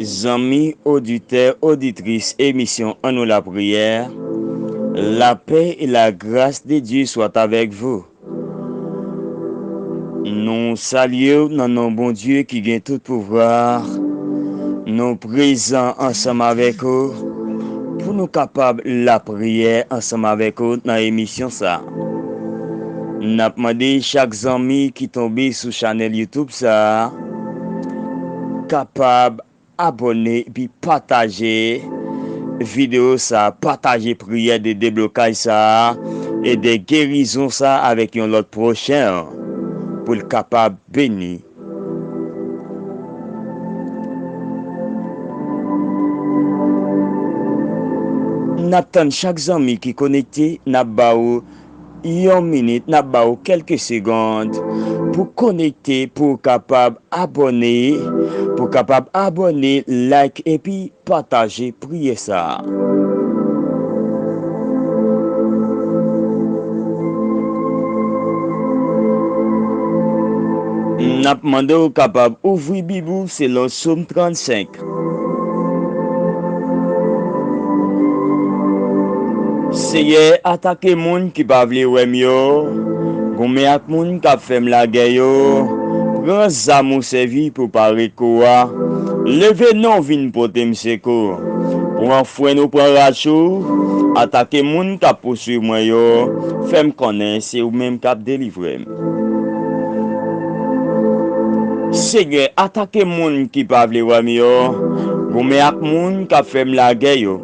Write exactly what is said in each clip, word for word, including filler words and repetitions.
Zanmi oditè, oditris emisyon Annou Lapriyè, la paix et la grâce de Dieu soit avec vous. Nou salye w nan non Bondye ki gen tout pouvwa. Nou prezan ansanm avèk ou pou nou kapab lapriyè ansanm avèk ou nan emisyon sa a. N ap mande chak zanmi ki tonbe sou chanèl YouTube sa a kapab abòne epi pataje videyo sa a, pataje priyè de deblokaj sa a e de gerizon sa a avèk yon lòt pwochen an pou l kapab beni. N ap tann chak zanmi ki konekte, n ap ba w yon minit, n ap ba w kèlke segond pou konekte, pou w kapab abòne, pou w kapab abòne, like epi pataje priyè sa a. N ap mande w kapab ouvri Bib ou selon Sòm trannsenk. Seyè, atake moun ki pa vle wè m yo, goumen ak moun k ap fè m lagè yo. Pran zam ou sèvi pou pare kou a. Leve non vin pote m sekou. Pran fwèn ou pran rach ou, atake moun k ap pouswiv mwen yo. Fè m konnen se ou menm k ap delivre m. Senyè, atake moun ki pa vle wè m yo, goumen ak moun k ap fè m lagè yo.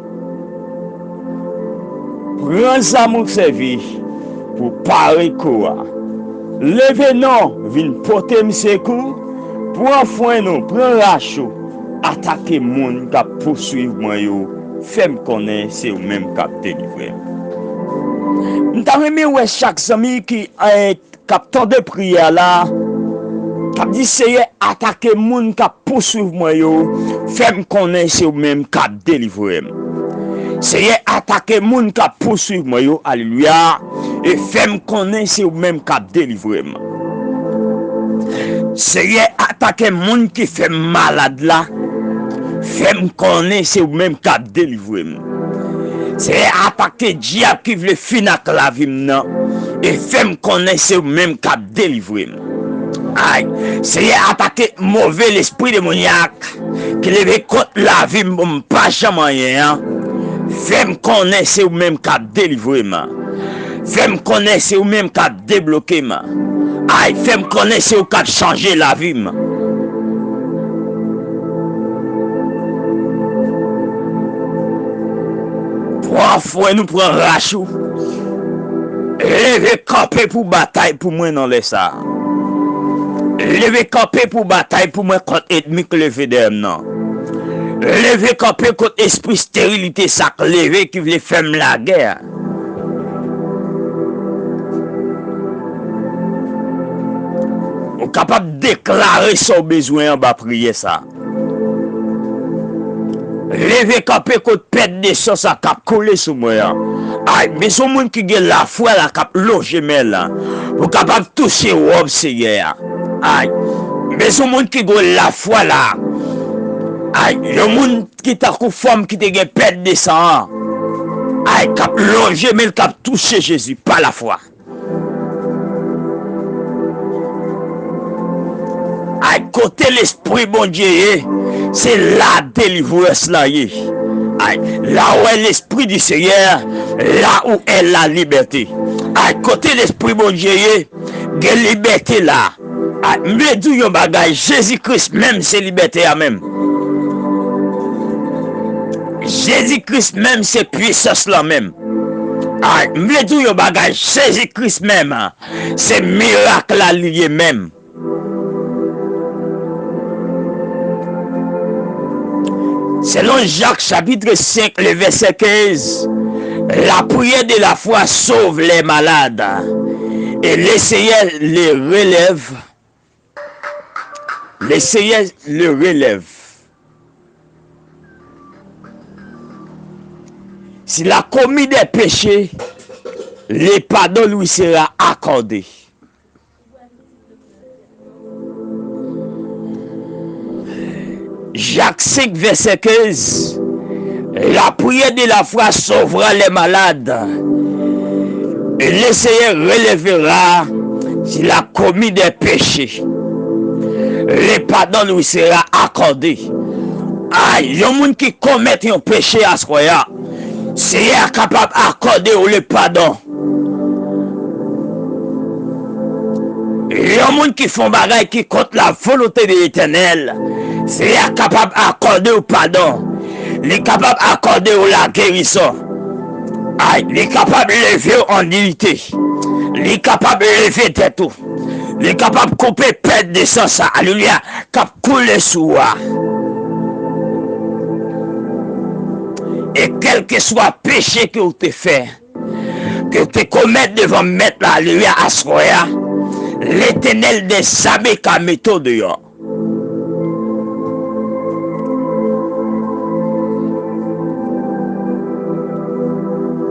Pran zam ou sèvi pou pare kou a. Leve non vin pote m sekou, pran fwèn ou, pran rach ou, atake moun k ap pouswiv mwen yo, fè m konnen se ou menm k ap delivre m. M ta renmen wè chak zanmi ki, eh, k ap tande priyè la, k ap di, Seyè, atake moun k ap pouswiv mwen yo, fè m konnen se ou menm k ap delivre m. Seyè, atake moun k ap pouswiv mwen yo, alelouya, e fè m konnen se ou menm k ap delivre m. Seyè, atake moun ki fè m malad la, fè m konnen se ou menm k ap delivre m. Seyè, atake dyab ki vle fin ak lavi m nan, e fè m konnen se ou menm k ap delivre m. Ay, Seyè, atake move lespri demonyak ki leve kont lavi m pou m pa janm anyen an, fè m konnen se ou menm k ap delivre m. Fè m konnen se ou menm k ap debloke m. Ay, fè m konnen se ou k ap chanje lavi m. Pran fwèn ou, pran rach ou. Leve kanpe pou batay pou mwen nan lè sa a. Leve kanpe pou batay pou mwen kont ènmi k leve dèyè m nan. Leve kanpe kont espri sterilite sa k leve ki vle fè m lagè a. Ou kapab deklare sa w bezwen anba priyè sa a. Leve kanpe kont pèt de san sa k ap koule sou mwen an. Ay, m bezwen moun ki gen lafwa la k ap lonje men l pou kapab touche wòb Seyè a. Ay, m bezwen moun ki gen lafwa la. Ay, yon moun ki tankou fanm ki te gen pèt de san an. Ay, k ap lonje men l, k ap touche Jezi pa lafwa. Ay, kote Lespri Bondye ye, se la delivrans lan ye. Ay, là où est l'Esprit du Seigneur, là où est la liberté. Ay, kote Lespri Bondye ye, gen libète la. Ay, m vle di w yon bagay, Jezi Kris menm se libète a menm. Jezi Kris menm se pwisans lan menm. Ay, m vle di w yon bagay, Jezi Kris menm, se mirak la li ye menm. Selon Jak chapit senk, le vèsè kenz, la prière de la foi sauve les malades, et le Seigneur les relève. Le Seigneur le relève. S'il a commis des péchés, le pardon lui sera accordé. Jacques cinq, verset quinze. La prière de la foi sauvera les malades, et le Seigneur relèvera s'il a commis des péchés. Le pardon lui sera accordé. Ay, yon moun ki komèt yon peche aswè a, Seyè a kapab akòde w le padon. Yon moun ki fè yon bagay ki kont la volonte de Letènèl, Seyè a kapab akòde w padon. Li kapab akòde w lagerizon. Ay, li kapab leve w an diyite. Li kapab leve tèt ou. Li kapab koupe pèt de san sa, alelouya, k ap koule sou ou a. E kèlkeswa peche ke w te fè, ke w te komèt devan Mèt la, alelouya, aswè a, Letènèl dèzame ka mete w deyò.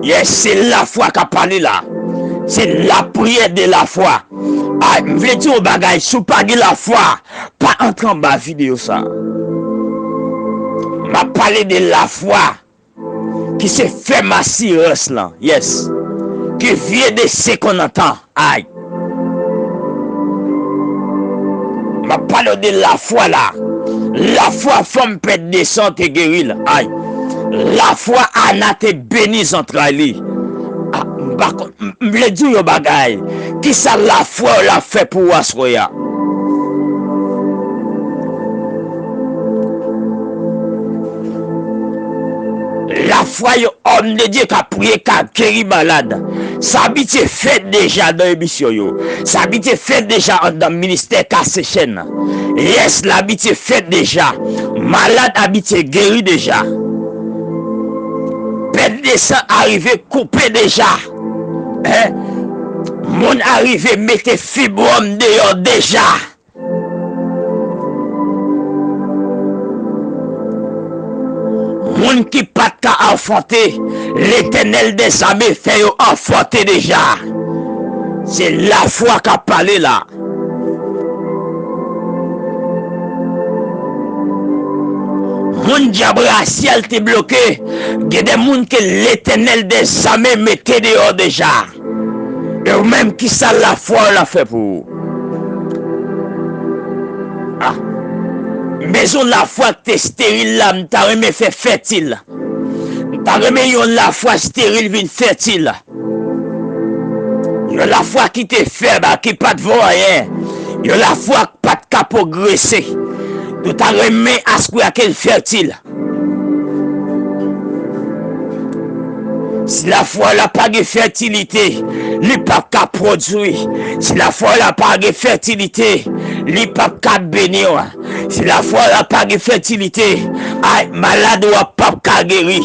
Yes, se lafwa k ap pale la. Se lapriyè de lafwa. Ay, m vle di w yon bagay, si w pa gen lafwa, pa antre anba videyo sa. M ap pale de lafwa ki se fèm asirans lan. Yes. Ki vye de senkann an tan. Ay. M ap pale w de lafwa la. Lafwa fanm pèt de san te geri l. Ay. Lafwa Ana te beni zantray li. A, m pa konn, m, m vle di w yon bagay. Kisa lafwa w la fè pou ou aswè a? Lafwa yon òm de Dye ka priye, ka geri malad. Sa abitye fèt deja nan emisyon yo. Sa abitye fèt deja anndan ministè Kase Chèn nan. Yes, l abitye fèt deja. Malad abitye geri deja. Pèt de san arive koupe deja. Hein? Moun arive mete fibwòm deyò deja. Moun ki pa t ka anfante, Letènèl dèzame fè yo anfante deja. Se lafwa k ap pale la. Moun dyab rasyal te bloke, gen de moun ke Letènèl dèzame mete deyò deja. E ou menm, kisa lafwa w la fè pou ou? Ah. M bezwen lafwa ki te esteril la, m ta renmen fè fètil. M ta renmen yon lafwa esteril vin fètil. Yon lafwa ki te fèb, ki pa t vo anyen. Yon lafwa ki pa t ka pwogrese. Nou ta renmen aswè a ke l fètil. Si lafwa w la pa gen fètilite, li p ap ka pwodui. Si lafwa w la pa gen fètilite, li p ap ka beni w. Si lafwa w la pa gen fètilite, ay, malad ou a p ap ka geri.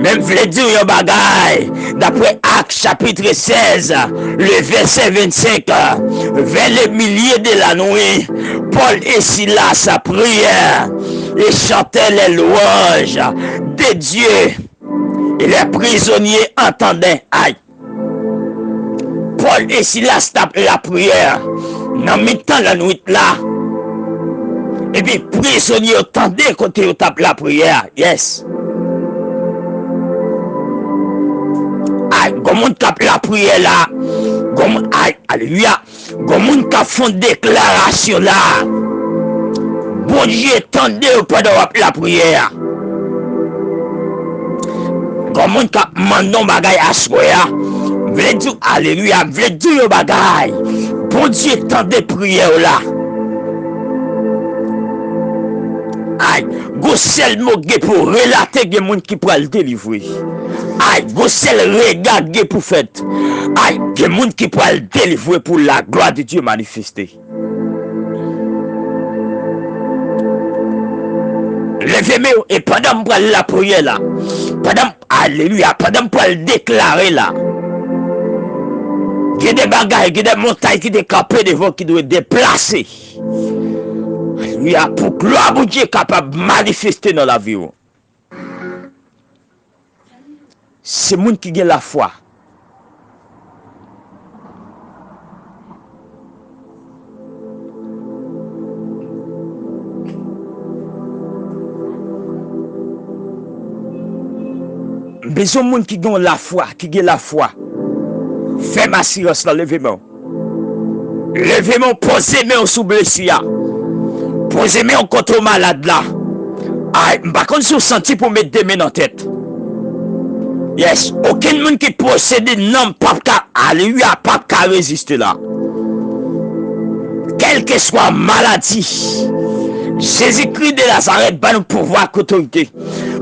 Men m vle di w yon bagay, daprè Ak chapit sèz, le vèsè vennsenk, vers le milieu de la nuit, Paul et Silas prièrent et chantaient les louanges de Dieu, et les prisonniers entendaient. Ay. Pòl e Silas t ap lapriyè nan mitan lannwit la. Epi prizonye yo tande kote yo t ap lapriyè a. Yes. Ay, gon moun k ap lapriyè la. Gon moun, ay, alelouya. Gon moun k ap fè yon deklarasyon la. Bondye tande w pandan w ap lapriyè a. Gon moun k ap mande yon bagay aswè a. M vle di w, alelouya, m vle di w yon bagay. Bondye tande priyè w la. Ay, gon sèl mo gen pou relate, gen moun ki pral delivre. Ay, gon sèl rega gen pou fèt. Ay, gen moun ki pral delivre pou la gloire de Dieu manifeste. Leve men w, e pandan m pral lapriyè la, pandan m, alelouya, pandan m pral deklare la, gen de bagay, gen de montay ki te kanpe devan w ki dwe deplase. Alelouya, pou glwa Bondye kapab manifeste nan lavi w. Se moun ki gen lafwa. Bezwen moun ki gen yon lafwa, ki gen lafwa. Fè m asirans lan, leve men w. Leve men w, poze men w sou blesi a. Poze men w kote w malad la. Ay, m pa konn si w santi pou w met de men nan tèt. Yes, okenn moun ki posede nanm p ap ka, alelouya, p ap ka reziste la. Kèlkeswa maladi, Jezikri de Nazarèt ban nou pouvwa ak otorite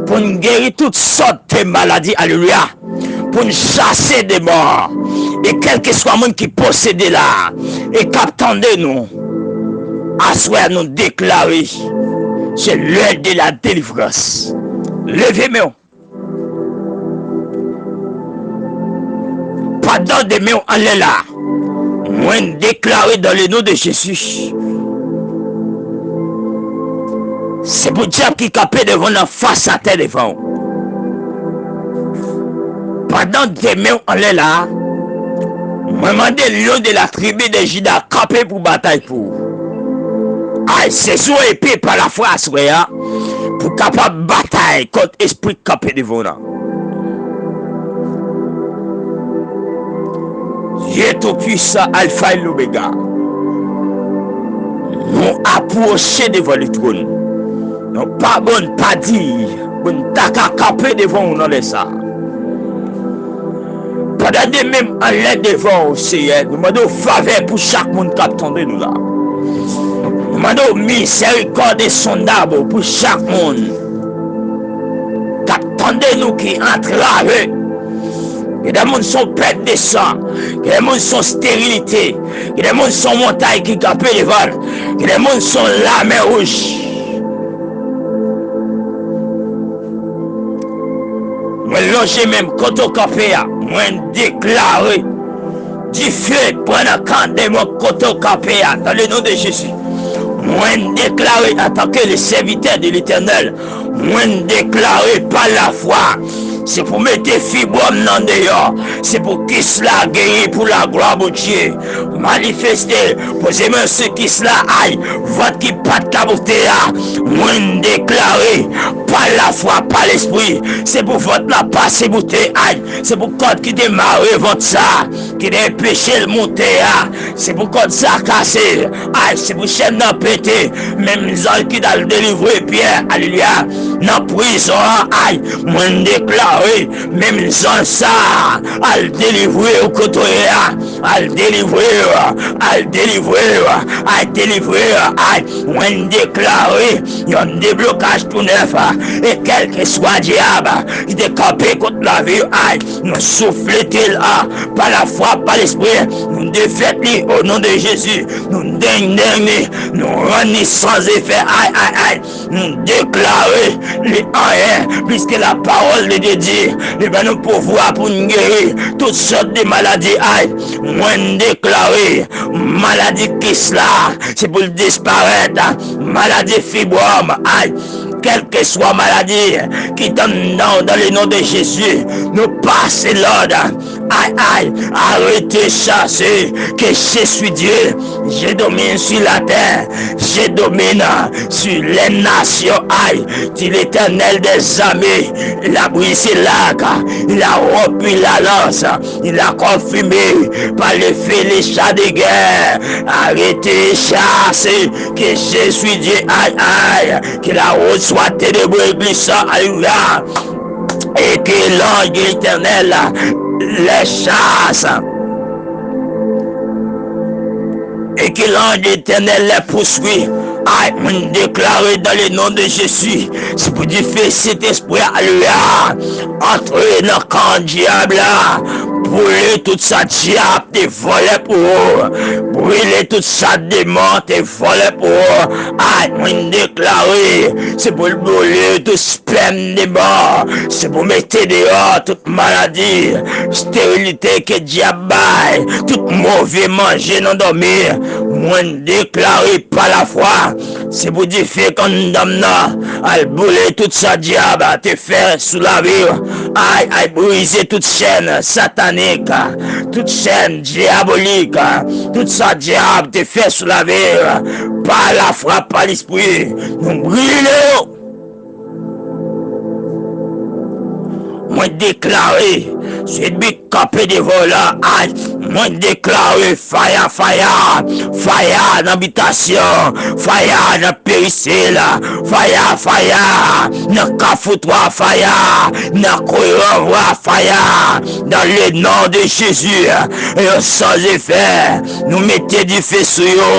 pou n geri tout sòt de maladi, alelouya, pou n chase demon an. E kèlkeswa moun ki posede la e k ap tande nou, aswè a nou deklare, c'est l'heure de la délivrance. Leve men w. Pandan de men w anlè la, mwen deklare dans le nom de Jésus, se pou dyab ki kanpe devan w nan fas atè devan w. Pandan de men w anlè la, mwen mande lion de la tribu de Juda kanpe pou batay pou ou. Ay, sezi w epe pa lafwa aswè a, pou kapab batay kont espri k kanpe devan w nan. Dye Toupisan, Alfa e Lomega, nou apwoche devan le twòn. Nou pa bon, pa di, pou n ta ka kanpe devan w nan lè sa a. Pandan de men m anlè devan w, Seyè, nou mande w favè pou chak moun k ap tande nou la. Nou mande w mizèrikòd ensondab pou chak moun k ap tande nou ki antrave. Gen de moun se yon pèt de san, gen de moun se yon sterilite, gen de moun se yon montay ki kanpe devan l, gen de moun se yon lamè wouj. Mwen lonje men m kote w kanpe a, mwen deklare, dife pran nan kan demon kote w kanpe a, dans le nom de Jésus. Mwen deklare antanke le sèvitè de Letènèl, mwen deklare pa lafwa, se pou mete fibwòm nan deyò, se pou kis la geri pou laglwa Bondye. Manifeste, poze men sou kis la, ay, vant ki pa t ka pote a, mwen deklare, pa lafwa, pa lespri, se pou vant la pase pote, ay, se pou kòd ki te mare vant sa, ki te anpeche l monte a, se pou kòd sa kase, ay, se pou chèn nan pete, menm zanj ki t al delivre Pyè, alelouya, nan prizon an, ay, mwen deklare, menm zanj sa, al delivre w kote w ye a, al delivre w, al delivre w, al delivre w, ay, mwen deklare yon deblokaj tou nèf, e kèlkeswa dyab ki te kanpe kont lavi w, ay, nou souflete l, a, pa lafwa, pa lespri, nou defèt li, o non de Jezi, nou dengneng li, nou rann li san efè, ay, ay, ay, nou deklare li anyen, puiske la parole de Dieu, li ban nou pouvwa pou n geri tout sòt de maladi, ay, mwen deklare, maladi kis la, se pou l disparèt, maladi fibwòm, ay, kèlkeswa maladi ki t anndan w, dans le nom de Jésus, nou pase lòd. Ay, ay, arete chase, que je suis Dieu, je domine sur la terre, je domine sur les nations, ay, dit l'Éternel des armées, il a brisé l'arc, il a rompu la lance, il a confirmé par le feu les chars de guerre. Arete chase, que je suis Dieu, ay, ay, que la route soit ténébreuse, glissant, alelouya. Et que l'ange de l'Éternel les chasse. Et que l'ange de l'Éternel les poursuit. Ay, mwen deklare dans le nom de Jésus, se pou dife Sentespri a, alelouya, antre nan kan dyab la, boule tout sa dyab te vòlè pou ou, brile tout sa demon te vòlè pou ou. Ay, mwen deklare, se pou l boule tout spèm demon, se pou mete deyò tout maladi, sterilite ke dyab bay, tout move manje nan dòmi. Mwen deklare pa lafwa, se pou dife kondamnan al boule tout sa dyab te fè sou lavi w. Ay, ay, brize tout chèn satanik, tout chèn dyabolik, tout sa dyab te fè sou lavi w. Pa lafwa, pa lespri, nou brile yo. Mwen deklare, se bit kanpe devan w la, ay, mwen deklare faya, faya, faya nan bitasyon, faya nan peristil, faya, faya nan kafou twa, faya nan kwen ranvwa, faya, dans le nom de Jésus, yo san efè, nou mete dife sou yo,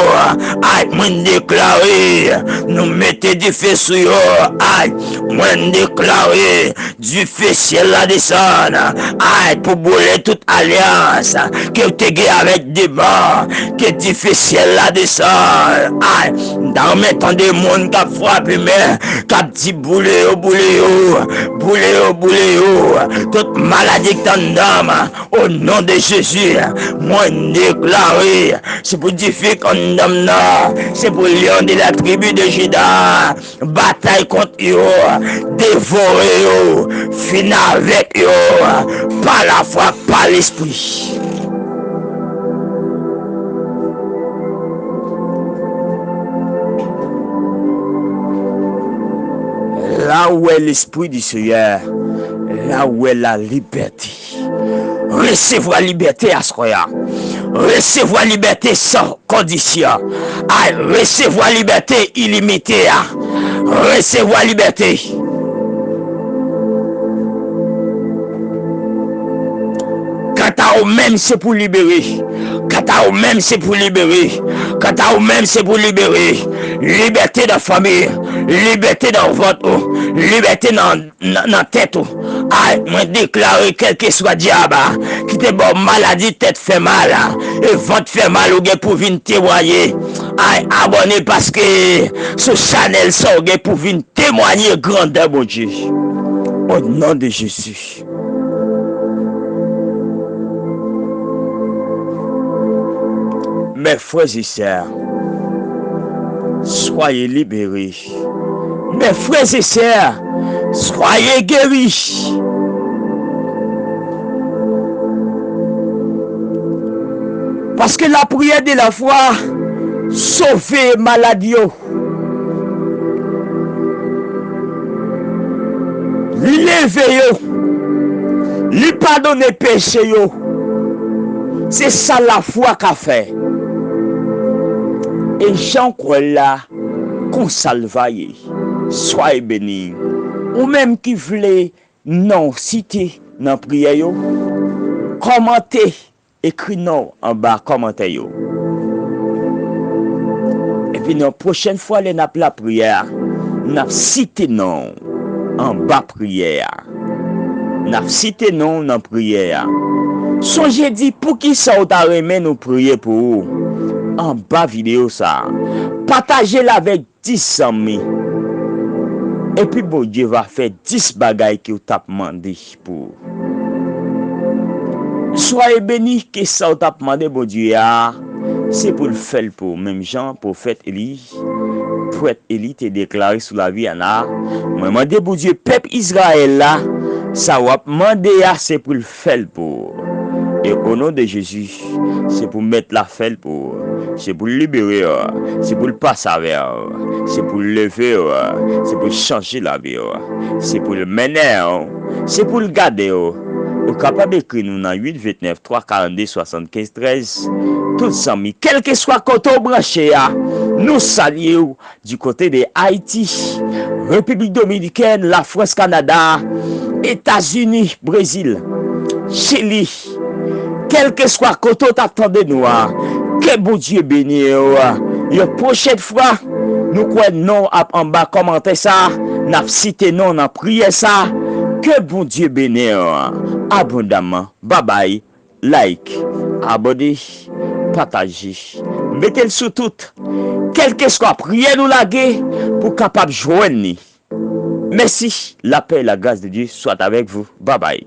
ay, mwen deklare, nou mete dife sou yo, ay, mwen deklare, dife syèl la desann, ay, pou boule tout alyans ke w te gen avèk demon, ke dife syèl la desann, ay, m ta renmen tande moun k ap frape men, k ap di, boule yo, boule yo, boule yo, boule yo, tout maladi k t anndan m, o non de Jezi, mwen deklare, se pou dife k anndan m nan, se pou lyon de la tribi de Jida, batay kont yo, devore yo, fini avèk yo, pa lafwa, pa lespri. La ou wè Lespri di Seyè, la ou wè lalibète. Resevwa libète aswè a. Resevwa libète san kondisyon. Ay, resevwa libète ilimite a. Resevwa libète. Kanta ou menm, se pou libere. Kanta ou menm, se pou libere. Kanta ou menm, se pou libere. Libète nan fanmi, libète nan vant ou, libète nan nan, nan tèt ou. Ay, mwen deklare, kèlkeswa dyab ki te ba w maladi tèt fè mal e vant fè mal, ou gen pou vin temwaye. Ay, abòne, paske sou chanèl sa, ou gen pou vin temwaye grandè Bondye. O non de Jezi. Mes frères et sœurs, soyez libérés. Mes frères et sœurs, soyez guéris. Paske lapriyè de lafwa sove malad yo. Li leve yo. Li padone peche yo. Se sa lafwa ka fè. E jan w kwè l la, konsa l va ye. Soyez bénis. Ou menm ki vle non w site nan priyè yo, kòmante, ekri non w anba kòmantè yo. Epi nan pwochèn fwa lè n ap lapriyè a, n ap site non w anba priyè a. N ap site non w nan priyè a. Sonje di poukisa w ta renmen nou priye pou ou anba videyo sa a. Pataje l avèk dis zanmi. Epi Bondye va fè dis bagay ke w t ap mande pou ou. Soyez bénis, ke sa w t ap mande Bondye a, se pou l fè l pou ou. Menm jan pwofèt Eli, prèt Eli te deklare sou lavi Ana, mwen mande Bondye pèp Izrayèl la, sa w ap mande a, se pou l fè l pou ou. E o non de Jezi, se pou Mèt la fè l pou ou. Se pou l libere w. Se pou l pase avè w. Se pou l leve w. Se pou l chanje lavi w. Se pou l mennen w. Se pou l gade w. Ou kapab ekri nou nan uit vennèf twa karannde swasannkenz trèz. Tout zanmi, kèlkeswa kote w branche a, nou salye w. Du côté de Ayiti, Repiblik Dominikèn, Lafrans, Kanada, Etazini, Brezil, Chili, kèlkeswa kote w t ap tande nou a, ke Bondye beni w. Yon pwochèn fwa, nou kwè non w ap anba kòmantè sa a, n ap site non w nan priyè sa a, ke Bondye beni w abondaman. Babay. Like, abòne, pataje, mete l sou tout, kèlkeswa priyè nou lage pou w kapab jwenn li. Mèsi, la paix et la grâce de Dieu soit avec vous. Babay.